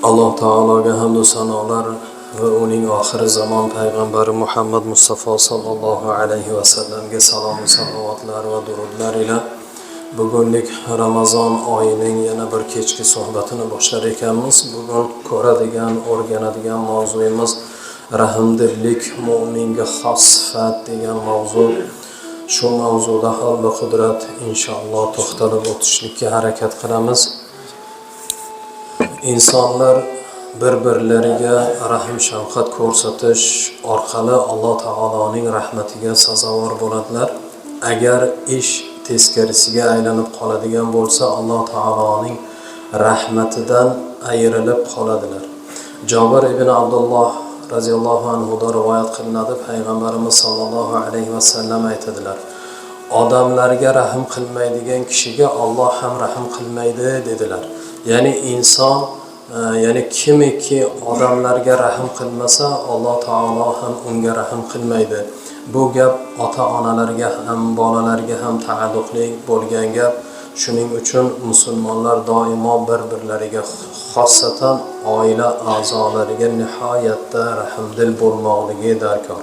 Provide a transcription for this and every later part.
Alloh taologa hamdu sanolar va uning oxiri zamon payg'ambari Muhammad Mustafa sollallohu alayhi vasallamga salom salovatlar va durudlar ila bugunlik Ramazon oyining yana bir kechki suhbatini boshlar ekanmiz. Bugun ko'radigan, o'rganadigan mavzuyimiz rahmdillik mo'minga xos sifat degan mavzu. Shu mavzuda holda qudrat inshaalloh to'xtalib o'tishlikka harakat qilamiz. Insonlar bir-birlariga rahm shafqat ko'rsatish orqali Alloh taoloning rahmatiga sazovor bo'ladilar. Agar ish teskarisiga aylanib qoladigan bo'lsa, Alloh taoloning rahmatidan ayrilib qoladilar. Jobir ibn Abdulloh roziyallohu anhudan rivoyat qilinadi, payg'ambarimiz sollallohu alayhi vasallam aytadilar: odamlarga rahm qilmaydigan kishiga Alloh ham rahm qilmaydi dedilar. Ya'ni inson, ya'ni kimiki odamlarga rahm qilmasa, Alloh taolo ham unga rahm qilmaydi. Bu gap ota-onalarga ham, bolalarga ham taalluqli bo'lgan gap. Shuning uchun musulmonlar doimo bir-birlariga, xossatan oila a'zolariga nihoyatda rahmdil bo'lmoqligi darkor.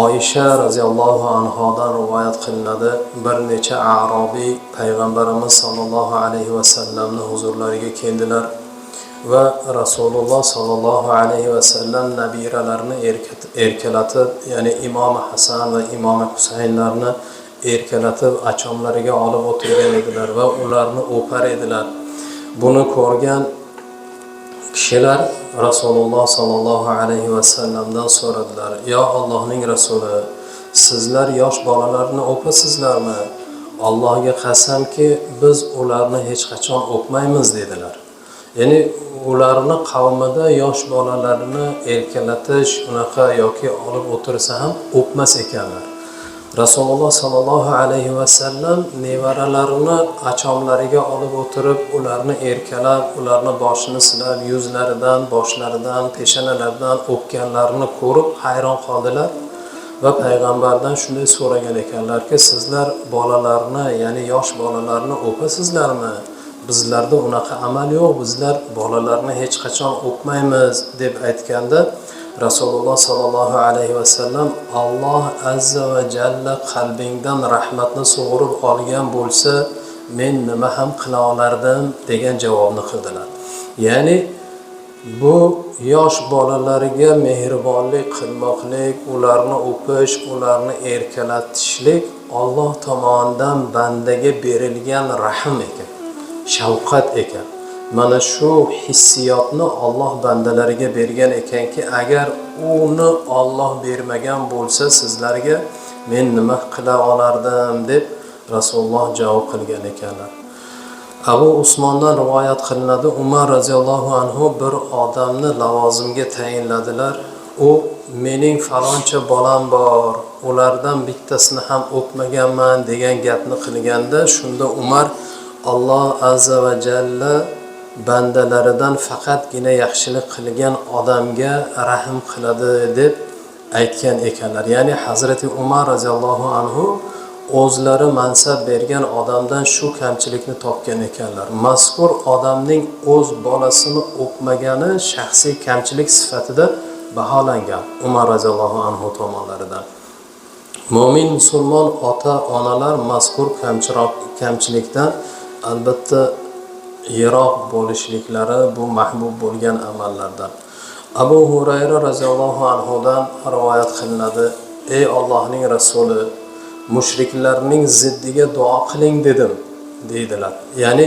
Oysha roziyallohu anhodan rivoyat qilinadi, bir necha a'robiy payg'ambarimiz sollallohu alayhi vasallamni huzurlariga keldilar va Rasululloh sollallohu alayhi vasallam nabiralarini erkalatib, ya'ni Imom Hasan va Imom Husaynlarni erkalatib achomlariga olib o'tirgan edilar va ularni o'par edilar. Buni ko'rgan kishilar Rasululloh sollallohu alayhi vasallamdan so'radilar: "Yo Allohning rasuli, sizlar yosh bolalarni o'pasizlarmi? Allohga qasamki, biz ularni hech qachon o'pmaymiz" dedilar. Ya'ni ularni qavmida yosh bolalarni erkalatish unaqa yoki olib o'tirsa ham o'pmas ekanlar. Rasululloh sollallohu alayhi vasallam nevaralarini achomlariga olib o'tirib, ularni erkalab, ularni boshini silab, yuzlaridan, boshlaridan, peshonalaridan o'pganlarini ko'rib hayron qoldilar va payg'ambardan shunday so'ragan ekanlarki, sizlar bolalarni, ya'ni yosh bolalarni o'pasizlarmi? Bizlarda unaqa amal yo'q, bizlar bolalarni hech qachon o'pmaymiz deb aytganda, Rasululloh sollallohu alayhi vasallam: Alloh azza va jalla qalbingdan rahmatni sug'urib olgan bo'lsa, men nima ham qila olardim degan javobni qildilar. Ya'ni bu yosh bolalarga mehribonlik qilmoqlik, ularni o'pish, ularni erkalatishlik Alloh tomonidan bandaga berilgan rahm ekan, shafqat ekan. Mana shu hissiyotni Alloh bandalariga bergan ekanki, agar uni Alloh bermagan bo'lsa sizlarga, men nima qila olardim deb Rasululloh javob qilgan ekanlar. Abu Usmondan rivoyat qilinadi, Umar roziyallohu anhu bir odamni lavozimga tayinladilar. U mening faloncha bolam bor, ulardan bittasini ham o'pmaganman degan gapni qilganda, shunda Umar: Alloh azza va jalla bandalaridan faqatgina yaxshilik qilgan odamga rahm qiladi deb aytgan ekanlar. Ya'ni Hazrati Umar roziyallohu anhu o'zlari mansab bergan odamdan shu kamchilikni topgan ekanlar. Mazkur odamning o'z bolasini o'pmagani shaxsiy kamchilik sifatida baholangan Umar roziyallohu anhu tomonlaridan. Mo'min musulmon ota-onalar mazkur kamchilikdan albatta yiroq bo'lishliklari bu mahbub bo'lgan amallardan. Abu Hurayra roziyallohu anhudan rivoyat qilinadi: "Ey Allohning rasuli, mushriklarning ziddiga duo qiling dedim" deydilar. Ya'ni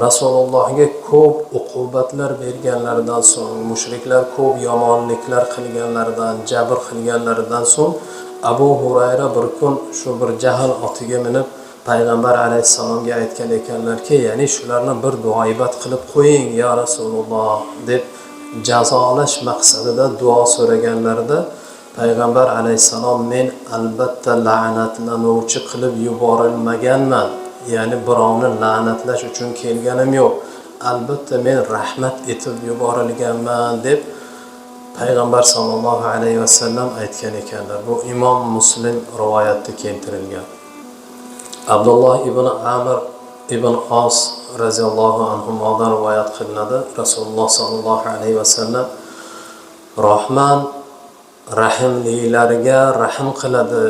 Rasulullohga ko'p uqubatlar berganlaridan so'ng, mushriklar ko'p yomonliklar qilganlaridan, jabr qilganlaridan so'ng Abu Hurayra bir kun shu bir jahl otiga minib payg'ambar alayhissalomga aytgan ekanlarki, ya'ni shularni bir duoibat qilib qo'ying ya Rasululloh deb jazolash maqsadida duo so'raganlarida, payg'ambar alayhissalom: men albatta la'natlanuvchi qilib yuborilmaganman, ya'ni birovni la'natlash uchun kelganim yo'q, albatta men rahmat etib yuborilganman deb payg'ambar sollallohu alayhi vasallam aytgan ekanlar. Bu Imom Muslim rivoyatda keltirilgan. Abdulloh ibn Amr ibn Os roziyallohu anhudan rivoyat qilinadi. Rasululloh sollallohu alayhi vasallam Rahman rahimlilarga rahm qiladi,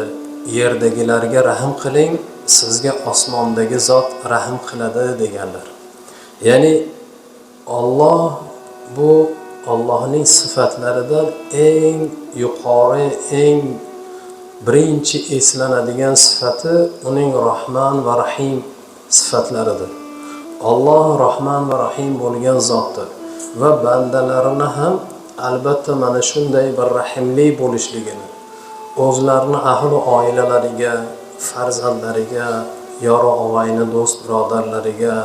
yerdagilarga rahm qiling, sizga osmondagi zot rahm qiladi deganlar. Ya'ni Alloh bu Allohning sifatlaridan eng yuqori, eng birinchi eslanadigan sifati uning Rahman va Rahim sifatlaridir. Alloh Rahman va Rahim bo'lgan zotdir va bandalarini ham albatta mana shunday bir rahimli bo'lishligini, o'zlarini ahli oilalariga, farzandlariga, yoru og'ayni do'st birodarlariga,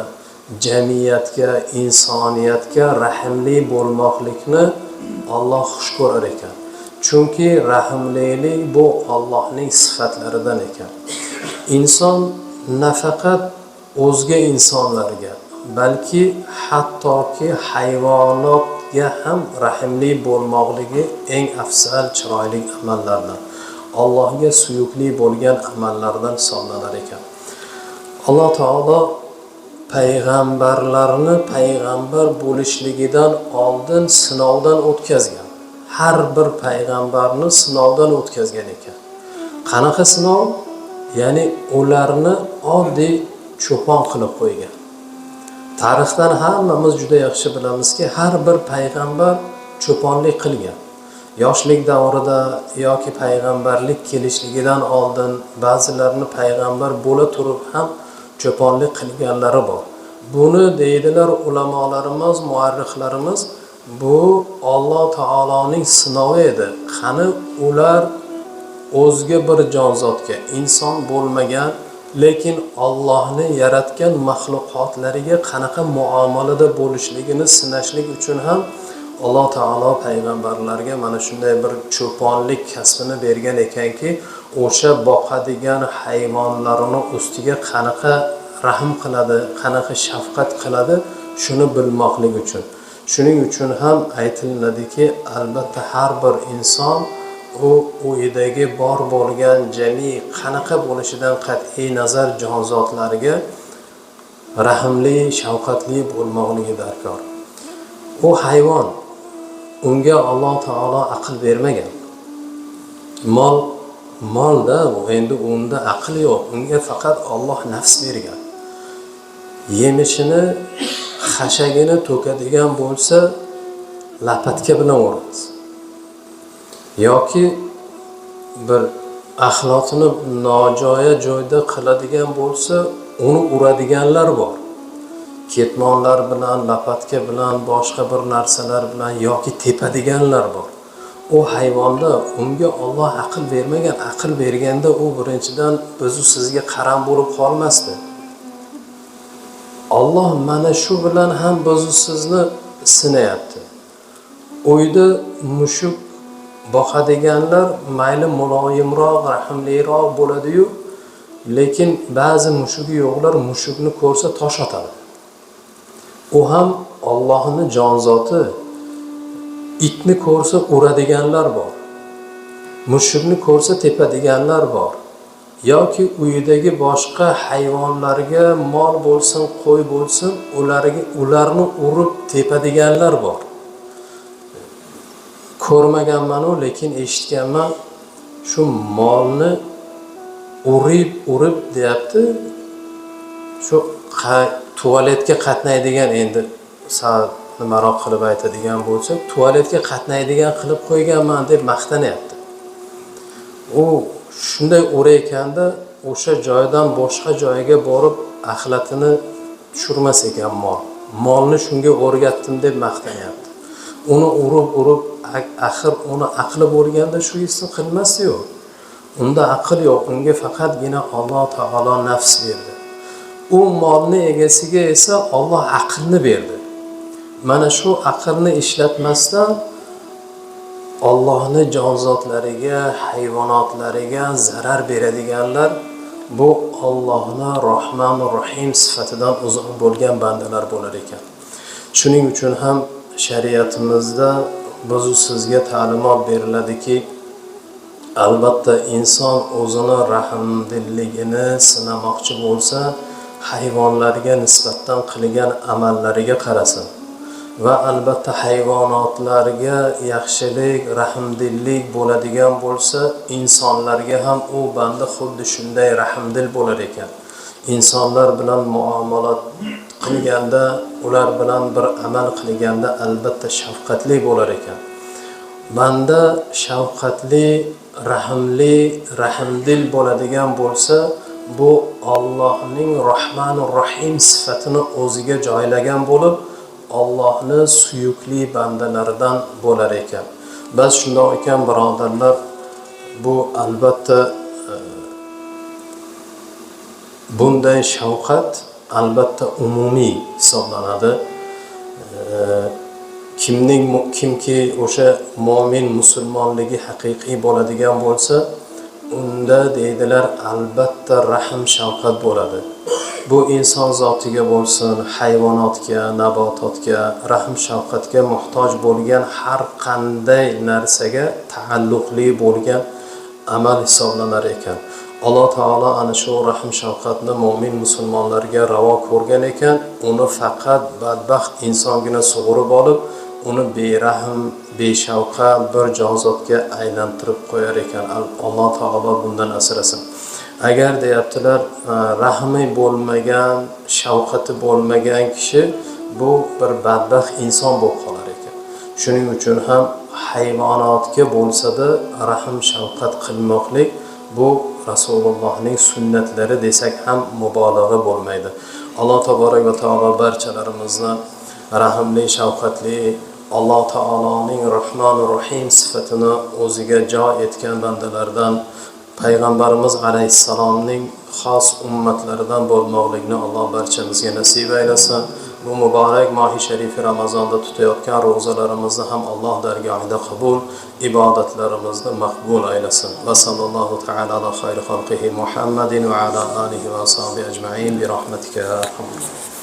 jamiyatga, insoniyatga rahimli bo'lmoqlikni Alloh xush ko'rar ekan. Chunki rahimlilik bu Allohning sifatlaridan ekan. Inson nafaqat o'zga insonlarga, balki hattoki hayvonotga ham rahimli bo'lmoqligi eng afzal, chiroyli amallardan, Allohga suyukli bo'lgan amallardan hisoblanar ekan. Alloh taolo payg'ambarlarni payg'ambar bo'lishligidan oldin sinovdan o'tkazgan. Har bir payg'ambarni sinovdan o'tkazgan ekan. Qanaqa sinov? Ya'ni ularni oddiy cho'pon qilib qo'ygan. Tarixdan hammamiz juda yaxshi bilamizki, har bir payg'ambar cho'ponlik qilgan. Yoshlik davrida yoki payg'ambarlik kelishligidan oldin ba'zilarini payg'ambar bo'la turib ham cho'ponlik qilganlari bor. Buni deydilar ulamolarimiz, muarrixlarimiz, bu Alloh taoloning sinovi edi. Qani ular o'zga bir jonzotga, inson bo'lmagan, lekin Allohni yaratgan maxluqotlariga qanaqa muomalada bo'lishligini sinashlik uchun ham Alloh taolo payg'ambarlarga mana shunday bir cho'ponlik kasbini bergan ekanki, o'sha boqadigan hayvonlarini ustiga qanaqa rahm qiladi, qanaqa shafqat qiladi, shuni bilmoqlik uchun. Shuning uchun ham aytiladiki, albatta har bir inson u uyidagi bor bo'lgan jami qanaqa bo'lishidan qat'iy nazar jonzotlarga rahimli, shafqatli bo'lmoqligi darkor. U hayvon, unga Alloh taolo aql bermagan. Molda endi unda aql yo'q, unga faqat Alloh nafs bergan. Yemishini, xashagini to'kadigan bo'lsa, lapatka bilan uradi. Yoki bir axlotini nojo'ya joyda qiladigan bo'lsa, uni uradiganlar bor. Ketmonlar bilan, lapatka bilan, boshqa bir narsalar bilan yoki tepadiganlar bor. U hayvonda unga Alloh aql bermagan. Aql berganda u birinchidan bizu sizga qaram bo'lib qolmasdi. Alloh mana shu bilan ham bizu sizni sinayapti. Uyda mushuk boqadiganlar mayli muloyimroq, rahimliroq bo'ladi-yu, lekin ba'zi mushugi yo'qlar mushukni ko'rsa tosh otadi. U ham Allohning jonzoti. Itni ko'rsa uradiganlar bor. Mushukni ko'rsa tepadiganlar bor. Yoki uyidagi boshqa hayvonlarga, mol bo'lsin, qo'y bo'lsin, ularni urib tepadiganlar bor. Ko'rmaganman-u, lekin eshitganman, shu molni urib deyapti. Shu tualetga qatnaydigan, endi sal nimaroq qilib aytadigan bo'lsak, tualetga qatnaydigan qilib qo'yganman deb maqtanyapti. U shunday urayotganda o'sha joydan boshqa joyga borib axlatini tushirmas ekan mol. Molni shunga o'rgatdim deb maqtanyapti. Uni urib axir uni aqli bo'lganda shu ishni qilmas-yu. Unda aql yo'q, unga faqatgina Alloh taolo nafs berdi. U molni egasiga esa Alloh aqlni berdi. Mana shu aqlni ishlatmasdan Allohning jonzotlariga, hayvonotlariga zarar beradiganlar bu Allohning Rahmanur Rahim sifatidan uzoq bo'lgan bandalar bo'lar ekan. Shuning uchun ham shariatimizda bizu sizga ta'limot beriladiki, albatta inson o'zini rahmdilligini sinamoqchi bo'lsa, hayvonlarga nisbatan qilgan amallariga qarasin va albatta hayvonotlarga yaxshilik, rahmdillik bo'ladigan bo'lsa, insonlarga ham u banda xuddi shunday rahmdil bo'lar ekan. Insonlar bilan muomala qilganda, ular bilan bir amal qilganda albatta shafqatli bo'lar ekan. Banda shafqatli, rahimli, rahmdil bo'ladigan bo'lsa, bu Allohning Rahmanur Rahim sifatini o'ziga joylagan bo'lib, Allohni suyukli bandalaridan bo'lar ekan. Bas shundoq ekan birodarlar, bu albatta bunday shafqat albatta umumiy hisoblanadi. Kimki o'sha mo'min musulmonligi haqiqiy bo'ladigan bo'lsa, unda deydilar albatta rahm shafqat bo'ladi. Bu inson zotiga bo'lsin, hayvonotga, nabototga, rahm shafqatga muhtoj bo'lgan har qanday narsaga taalluqli bo'lgan amal hisoblanar ekan. Alloh taolo ana shu rahm shafqatni mo'min musulmonlarga ravo ko'rgan ekan, uni faqat badbaxt insongina sug'urib olib, uni berahm, beshafqat bir jonzotga aylantirib qo'yar ekan. Alloh taolo bundan asrasin. Agar deyaptilar, rahmi bo'lmagan, shafqati bo'lmagan kishi bu bir badbaxt inson bo'lib qolar ekan. Shuning uchun ham hayvonotga bo'lsa-da rahm shafqat qilmoqlik bu Rasulullohning sunnatlari desak ham mubolag'a bo'lmaydi. Alloh taborak va taolo barchalarimizni rahimli, shafqatli, Alloh taoloning Rahmonur Rahim sifatini o'ziga jo etgan bandalardan, payg'ambarimiz alayhissalomning xos ummatlaridan bo'lmoqlikni Alloh barchamizga nasib aylasin. Bu muborak mohi sharifi Ramazonda tutayotgan ro'zalarimizni ham Alloh dargohida qabul, ibodatlarimizni maqbul aylasin. Va sallallohu ta'ala ala xayri xalqihi Muhammadin va ala alihi va ashabihi ajma'in bi rahmatika ya arhamar rohimin.